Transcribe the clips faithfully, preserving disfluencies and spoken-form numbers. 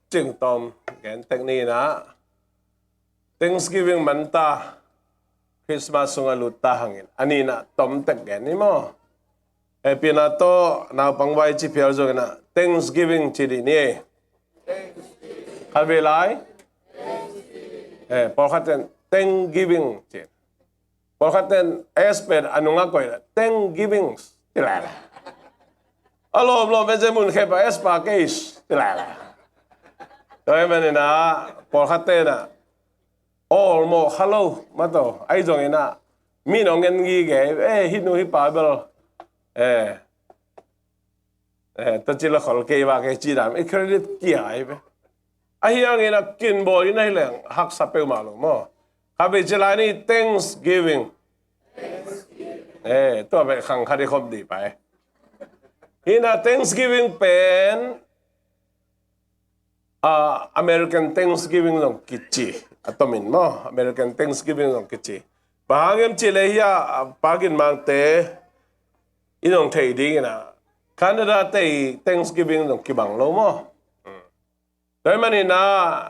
Cingtom gen tek ni na. Thanksgiving man ta, Christmas sungah lut ta hangin a ni na tom tek gen ni maw. Eh, pina to naupang vai ci phial zong na Thanksgiving ci di ni. Khat vei lai. Eh, pawlkhat ten Thanksgiving ci. Pawlkhat ten S pen a nungah koih na Thanksgiving ti lai lai. A lawm lawm pen zen mun khep a S pa case ti lai lai. Tua hi manin a pawlkhat ten a all mo hello mato ai zong in a mi nong ngen gige eh hi nu hi pa bel eh Eh, ta ci la khol kei va kei ci dam i credit kia ai ve. A hiang in a kin bawl in a hi leng haksa peuhmah lo maw. Kha bei ci lai ni Thanksgiving. Eh, tua bei khang khat i khop di pai. Hi na Thanksgiving pen a American Thanksgiving zong kici a tomin maw. American Thanksgiving zong kici. Bang hang em ci le hi a pakin mangte i nong thei ding in a Canada te i Thanksgiving zong kibang lo maw. Tua hi manin a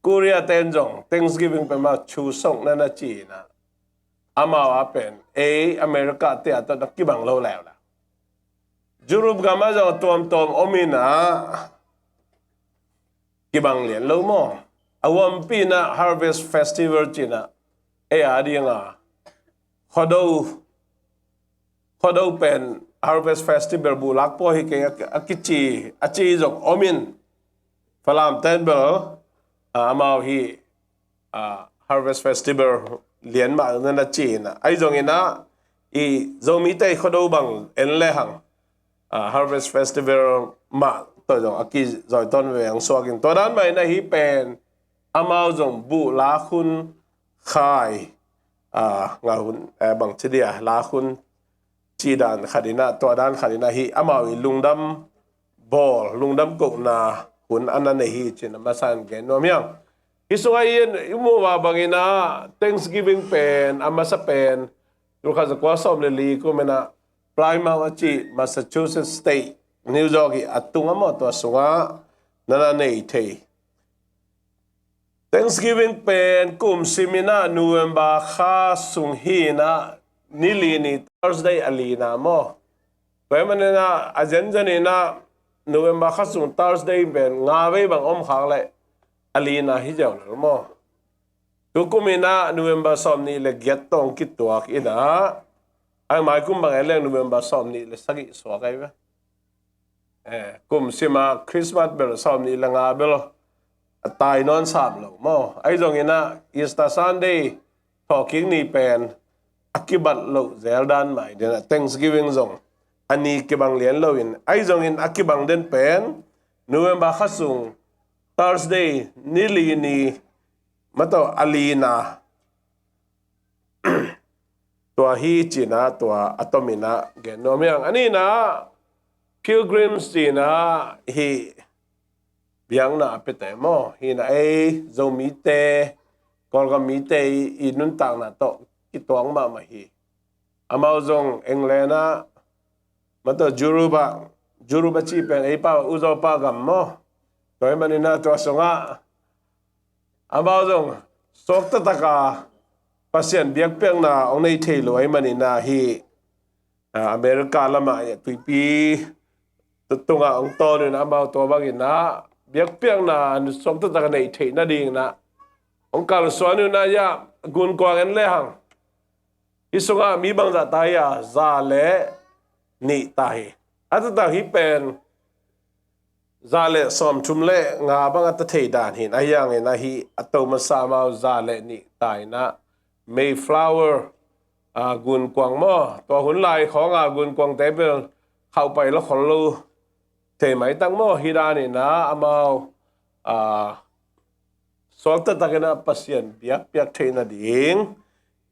Korea ten zong Thanksgiving pen ma chu song na na ci in a amau a pen ei America te a tawh na kibang lo leu la. Europe gam a zong tuamtuam om in a kibang lian lo maw. A huampi na Harvest Festival ci na ei a ding a khodo khodo pen Harvest Festival buhlak pua hi kei a kici a ci zong om in Falam ten bel amau hi Harvest Festival lian mah na na ci in a ai zong in a i Zomi te khodo bang en le hang Harvest Festival mah tawh zong a kizoi ton ve ang suak in tua dan mah in a hi pen amau zong buh lak hun khai ngah hun bang ci dia lak hun ci dan khat in a tua dan khat in a hi amau i lungdam bawl lungdam kohna hun a na nei hi cin a masa in gen nuam hiang. Hi sungah i muh va bangin a Thanksgiving pen a masa pen tulkhat zakua sawm le li kum in a Plymouth a ci Massachusetts State New York i a tung a maw tua sungah na na nei thei. Thanksgiving pen kum sim in a November kha sung hi in a ni li ni Thursday a li na maw. Tua hi manin a a zenzen in a November kha sung Thursday pen nga vei bang om khak le a li na hi ziau lel maw. Tukum in a November sawm nih le giat tawh kituak in a ai mai kum bang en leng November sawm nih le sagih suak ai ve. Eh, kum sima Christmas bel sawm nih le nga bel a tai nawn sam lo maw. Ai zong in a Easter Sunday thawhkik ni pen a kibat loh zel dan mai din a Thanksgiving zong a ni kibang lian lo in ai zong in a kibang den pen November kha sung Thursday ni li ni mato a li na tua hi cin a tua a tom in a gen nuam hiang. A ni na pilgrims cin a hi biakna a piate maw hi na ei Zomite Kawlgam mite i nuntakna tawh kituak mahmah hi. Amau zong England a mato Europe a Europe a ci pen ei pa uzaw pa gam maw. Tua hi manin a tua sungah amau zong suak taktak a Pasian biakpiakna hong nei thei lo ahi manin a hi America lamah tuipi tungah hong tawn in amau tua bangin a biakpiakna suak taktak a nei theih nadingin a hong kalsuan in a ia gunkuang en le hang. Hi sungah mi bangzah ta hi a za le nih ta hi. A taktak hi pen za le sawmthum le nga bang a ta thei dan hin a hiangin a hi a to masa amau za le nih ta in a Mayflower a gunkuang maw tua hun lai khawng a gunkuang te bel khauh pai lo khol lo thei mai tak maw hi dan in a amau a suak taktak in a Pasian biakpiak theih nading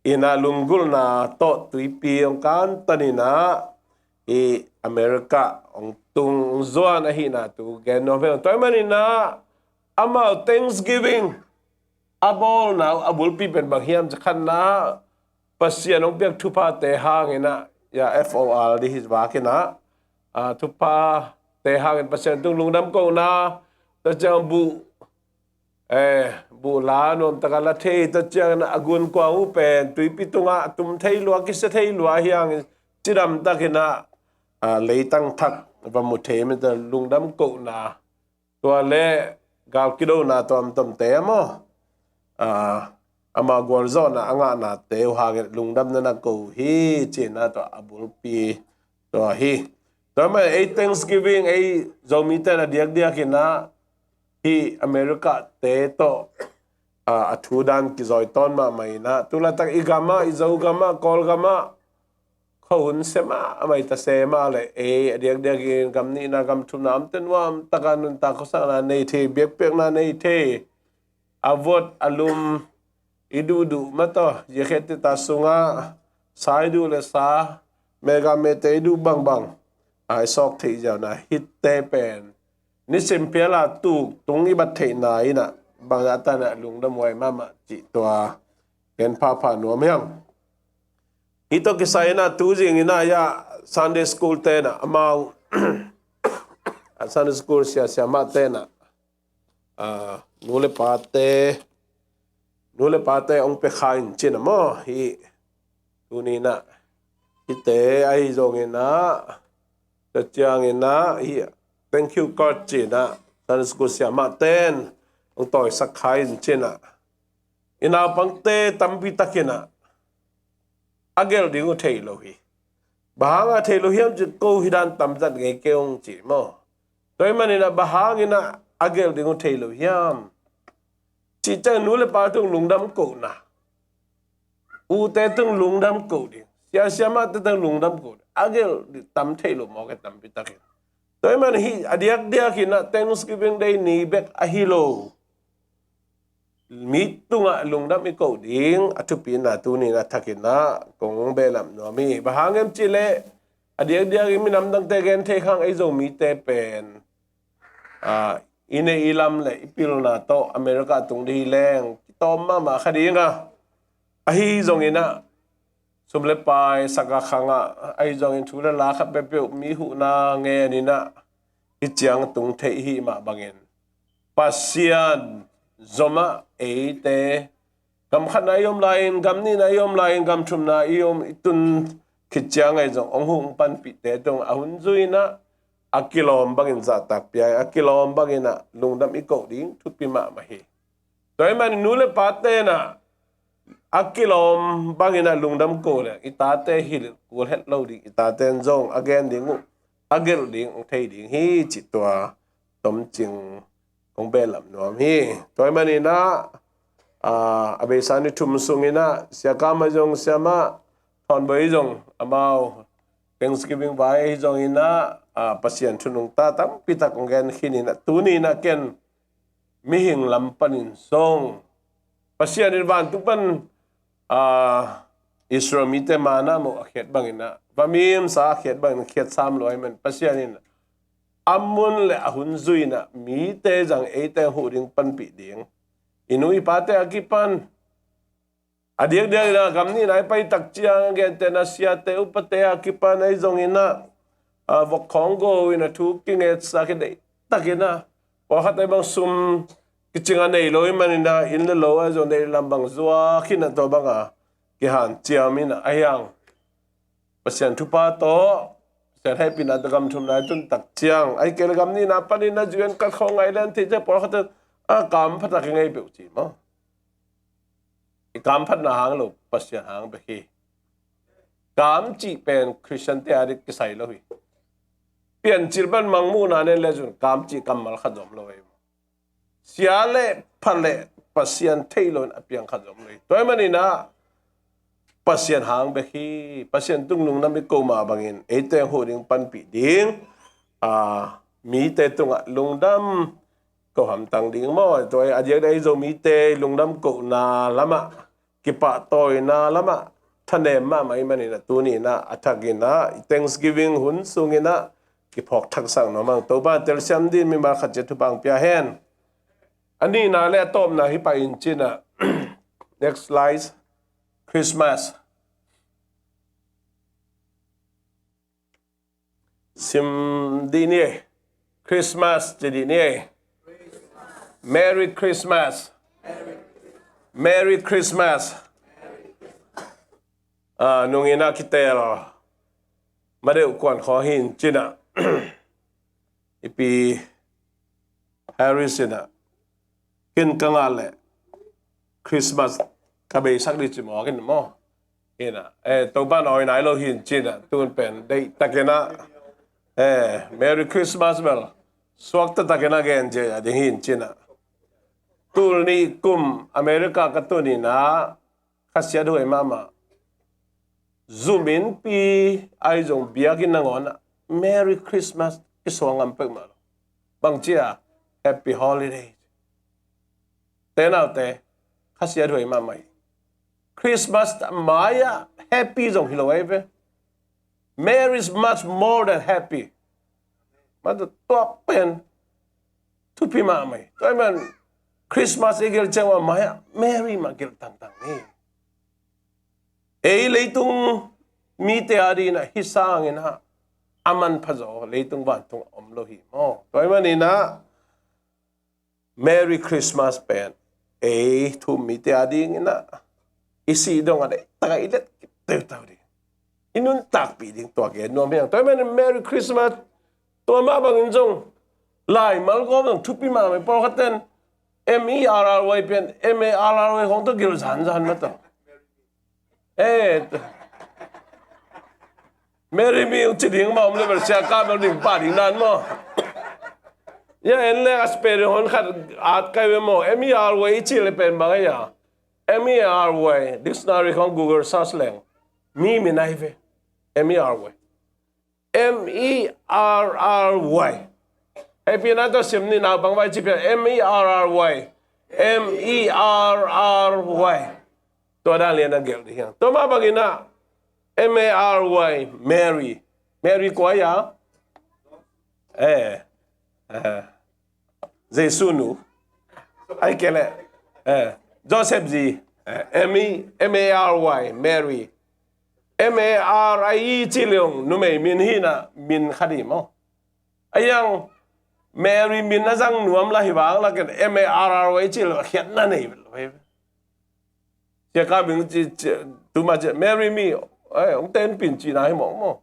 in a lunggulhna tawh tuipi hong kantan in a i America hong tung hong zuan ahihna tu gen nuam hiang. Tua hi manin a amau Thanksgiving a bawlna uh a bulpi pen bang hiam ci khatna Pasian hong piak thuphate hangin a ia F O R D hi vak in a thuphate hangin Pasian tung lungdam kohna Tua ciang buh, eh, buh la nuam taka la thei, tua ciang a gun kuang uh pen tuipi tungah tum thei lua, kisia thei lua hi hang, cidam takin ah, ah, leitang thak va mu thei mah, tua lungdam kohna, tua le gal kidona tuamtuamte maw, ah, ama gualzawhna a ngahnate uh hangin lungdamna na ko uh hi, ci-in ah tua a bulpi tua hi. Tua mah ei Thanksgiving, ei Zomite na diakdiakin ah hih America-te tawh, ah, a thu dan kizawi tawn mahmah in ah, tu laitak i gamah, i Zogamah, Kawlgamah, khuahun sia mahmah, i ta se mah leh ei a diakdiakin gam nihna gam thumna omte nuam taka nuntak khuasakna nei thei, biakpiakna nei thei, a vot a lum i duhduh mah tawh, ziakhiat tita sungah sa i duh le sa, mega mete i duh bangbang a i sawk theih ziau na, hihte pen nisim phial a tuk tung i bat theihna in ah bangzah tan ah lungdam huai mahmah cih tua gen phapha nuam hi hang. Hih tawh kisai in ah tu zing in ah, ya, Sunday school-te in ah amau, Sunday school sia siamahte in ah, ah, nu le pate, nu le pate hong pia kha in ci-in ah maw, hih tuni in ah hihte ahi zongin ah, tua ciangin ah hih thank you card ci-in ah Sunday school siamahte in hong tawisak kha in ci-in ah, i naupangte tampi takin ah a gelh ding uh thei lo hi. Bang hanga thei lo hiam cih, ko hi dan tamzat ngei kei ung ci maw. Tua ahih manin ah bang hangin ah a gelh ding uh thei lo hiam cih ciang, nu le pa tung lungdam kohna, ute tung lungdam koh ding, sia siamahte tung lungdam koh ding, a gelh ding tam thei lo mawk e, tampi takin. Tua ahih manin hih a diakdiakin ah Thanksgiving Day ni bek ahi lo, mi tungah lungdam i koh ding a thupina tuni in ah thakin ah kong behlap nuam hi. Bang hang hiam cih leh, a diakdiakin minam dangte gen thei khang, ei Zomite pen, ah, i neih i lam le i pilna tawh America tung ding hi leng kitawm mahmah kha ding a, ahi zongin ah sum le pai, sak a khang ah, ahi zongin thu le la khat peuhpeuh mi huhna ngen in ah hih ciang tung thei i hih mah bangin, Pasian zomah eite gam khatna i om lai-in, gam nihna i om lai-in, gam thumna i om, i tun khit ciang ahi zong hong huh hong panpihte tung a hun zui in ah a kilawm bangin zahtak pia in, a kilawm bangin ah lungdam i koh ding thupi mahmah hi. Tua ahih manin nu le pate in ah a kilawm bangin ah lungdam koh leh, i tate hilh kul het lo ding, i tate in zong a gen ding uh a gelh ding hong thei ding hi cih tua tomcing kong behlap nuam hi. Tua ahih manin ah, ah, a beisa ni thum sungin ah Sia Kam ahi zong, Siamah Thawn Boi ahi zong, amau Thanksgiving vai ahi zongin ah, ah, Pasian thu nungta tampi tak kong gen khin in ah, tuni in ah ken mihing lam panin zong Pasian in vantung pan, ah, Israel mite manna mawh a khiat bangin ah, vamimsa a khiat bangin khiat sam lo ahih manin, Pasian in a mun le a hun zui in ah mite zang, eite huh ding, panpih ding, i nu i pate a kipan, a diakdiak in ah gam nihna i pai tak ciang a gentehna siate upate a kipan ahi zongin ah, ah, vok khawng go in ah thu kingetsa, kideih takin ah, pawlkhat ahi bang sum kicing a nei lo ahih manin ah inn le lo ahi zong neih lam bang zuak in ah, tua bang a kihanciam in ah, ahi hang Pasian thupha tawh, Pasian hehpihna tawh gam thumna i tun tak ciang, ahih kei leh gam nihna panin ah U N card khawng ngai lian thei ciang, pawlkhat in ah kam pha tak i ngei peuh ci maw. I kam phatna hang lo, Pasian hang bek hi. Kam cih pen Khristiante a dik kisai lo hi. Piancil pan mangmuhna nen le zun kam cih kammal khat zong om lo hi. Sia le pha le Pasian thei loin a piang khat zong om lo hi. Tua ahih manin ah Pasian hang bek hi. Pasian tung lungdam i ko mah bangin eite hong huh ding, panpih ding, a, mite tungah lungdam ko hamtang ding maw. Tua a diakdiak i Zomite lungdam kohna lamah, kipahtawina lamah thanem mahmah ahih manin ah, tuni in ah a thakin ah i Thanksgiving hun sungin ah kiphawk thaksak nuam hang. Topa in telsiam dingin mimal khat ciat thupha hong pia hen. A nihna le a tawpna hi pah in cin ah. Next slide. Christmas. Sim dih ni ei. Christmas ci dih ni ei. Merry Christmas. Merry Christmas. Ah, nungin a kitel madeuh kuan khaw hi in cin a, i pi Harris in a, kin ka ngah leh Christmas ka beisak ding ci mawk in maw. Hi in a, eh, Topa in awi nai lo hi in cin a, tun pen deihtakin a, eh, Merry Christmas bel suakta takin a gen ciat a ding hi in cin a. Tul nih kum America ka tun in a, khasiathuai mahmah. Zum innpi ahi zong biakinn nangawn ah Merry Christmas kisuang ngam peuhmah lo. Bang ci a, Happy Holiday. Te naute, khasiathuai mahmah hi. Christmas mai-ah happy zong hi lo ahi ve. Merry is much more than happy. Mah tua pen thupi mahmah hi. Tua ahih man Christmas i gelh ciang mah mai-ah Merry mah gelh tangtang ni. Ei leitung mite a dingin a hi sangin a, a manpha zaw leitung vantung a om lo hi maw. Tua ahih manin a Merry Christmas pen ei thu-um mite a dingin a, i sih dong a deihtak a i let teuteu ding, i nuntakpih ding tua gen nuam hi hang. Tua ahih manin Merry Christmas. Tua mah bangin zong laimal gawm zong thupi mahmah. Pawlkhat ten M E R R Y pen M A R R Y khawng tawh gelh zanzan mah tawh. Eh, Merry me hong ci ding mah om leh bel sia ka bel ding pah ding dan maw. Ya, en leng a spelling hong khat at kai ve maw. M E R Y i cih leh pen bang a hia? M E R Y, dictionary khawng Google search leng mi min ahi ve. M E R Y. M E R R Y. Hei pi na tawh sim ni, naupang vai ci pian, M E R R Y. M E R R Y. Tua dan lian a gelh ding hi hang. Tua mah bangin a M A R Y, Mary. Mary kua hia? Eh. Eh. Jesu nu. Ahih kei leh, eh, Joseph zi. Eh, M E, M A R Y, Mary. M A R I E ci leng numei min hi in a, min khat hi maw. Ahi hang Mary min a zang nuam lah hi vang lah ken M A R R Y ci leng khiatna nei lo hi. Sia ka bing ci, ci, tu mah ci, Mary me, eh, hong tenpih in cihna hi mawk maw.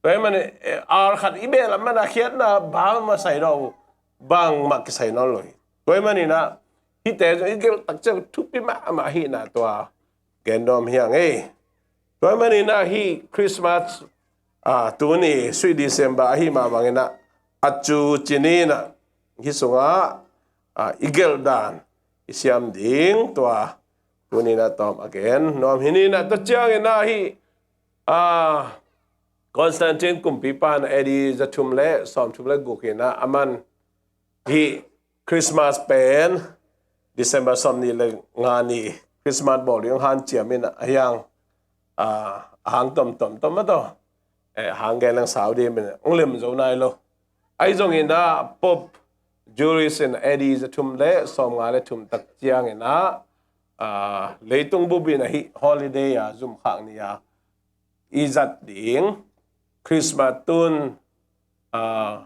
Tua ahih manin, eh, R khat i beh lam manin a khiatna bangmah sai nawn lo, bangmah kisai nawn lo hi. Tua ahih manin a, hihte zong i gelh tak ciang thupi mahmah ahihna tua gen nuam hi hang e. Tua ahih manin a hih Christmas, ah, tuni sweet December ahih mah bangin a, a cu ci ni in a, hih sungah, ah, i gelh dan i siam ding tua tuni in a tawm a gen nuam hi ni in a. Tua ciangin a hih, ah, Constantine kumpipa in A D za thum le sawm thum le guk in a, aman hih Christmas pen December sawmnih le nga ni Christmas bawl ding hanciam in a, ahi hang, ah, a hang tomtom tom a tawh, eh, hang gen leng sau ding in a, hong lem zo nai lo. Ahi zongin a Pope Julius in A D za thum le sawmnga le thum tak ciangin a, ah, leitung bup in a hih holiday a, zumkhak ni a i zat ding Christmas tun, ah,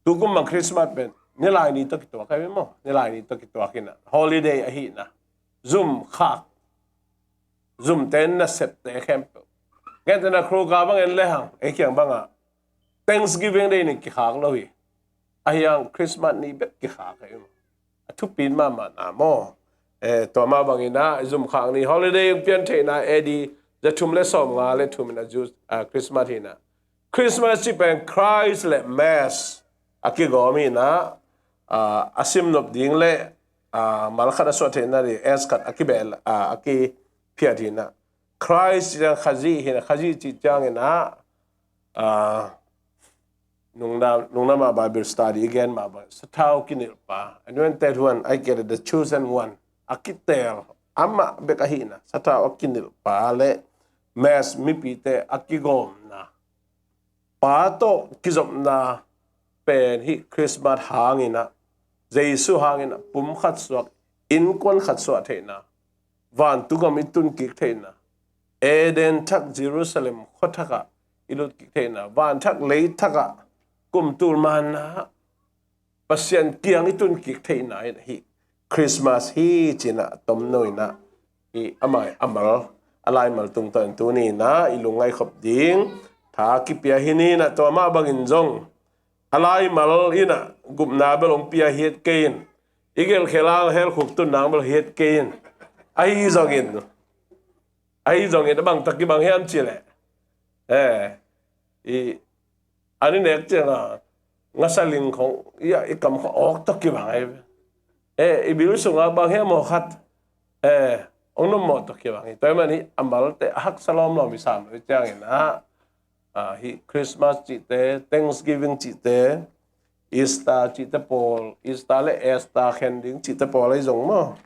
tukum bang Christmas pen Nilaini tawh kituak ahi maw. Nilaini tawh kituak in a, holiday ahihna, zumkhak, zumte nasepte khempeuh. Gentehna Khrukha bang en lehang, ei kiang bangah Thanksgiving Day ni kikhak lo hi. Ahi hang Christmas ni bek kikhak ahi maw. A thupi mahmah na maw. Eh, tua mah bangin a zumkhak ni holiday hong pian theihna A D za thum le sawmnga le thum in a Jews, ah, Christmas hi in a. Christmas cih pen Christ le Mass a kigawm hi in a, ah, a simnop ding le, ah, mal khat a suah theihna ding S khat a kibel, ah, a kiphiat hi in a. Christ cih ciang Khazih hi in a, Khazih cih ciangin a, ah, nungna, nungna mah Bible study i gen mah bang, sathau kinilhpa, anointed one, ahih kei leh the chosen one, a kiteel, amah bek ahihna, sathau a kinilhpa le Mass mipite a kigawmna, Pa tawh kizopna pen hih Christmas hangin a, Jesu hangin a pum khat suak, innkuan khat suah theihna, vantung gam i tun kik theihna, Eden thak Jerusalem khua thakah i lut kik theihna, van thak lei thakah kum tul manna Pasian kiang i tun kik theihna in hih Christmas hi ci-in ah tomno in ah i amah i amal, a laimal tungtawn in tuni in ah i lungngaih khop ding tha kipia hi ni in ah, tua mah bangin zong a laimal in ah gupna bel hong pia hi het kei in, i gelhkhel a hell khuk tunna bel hi het kei in, ahi zongin, ahi zongin a bang tawh kibang hiam cih leh, eh, i, an i nek ciang a ngasa ling khong i, i kam khong awk tawh kibang hi. Eh, i bil sungah bang hiam aw khat, eh, hong nuam mawh tawh kibang hi. Tua ahih manin hih a malte a haksa lawmlawm i sam loh ciangin ah, ah, hih Christmas cihte, Thanksgiving cihte, Easter cihte pawl, Easter le Esther khen ding cihte pawl ahi zong maw,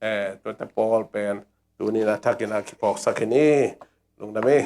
eh, tuate pawl pen tuni in ah thak in ah kiphawksak hi ni. Lungdam hi.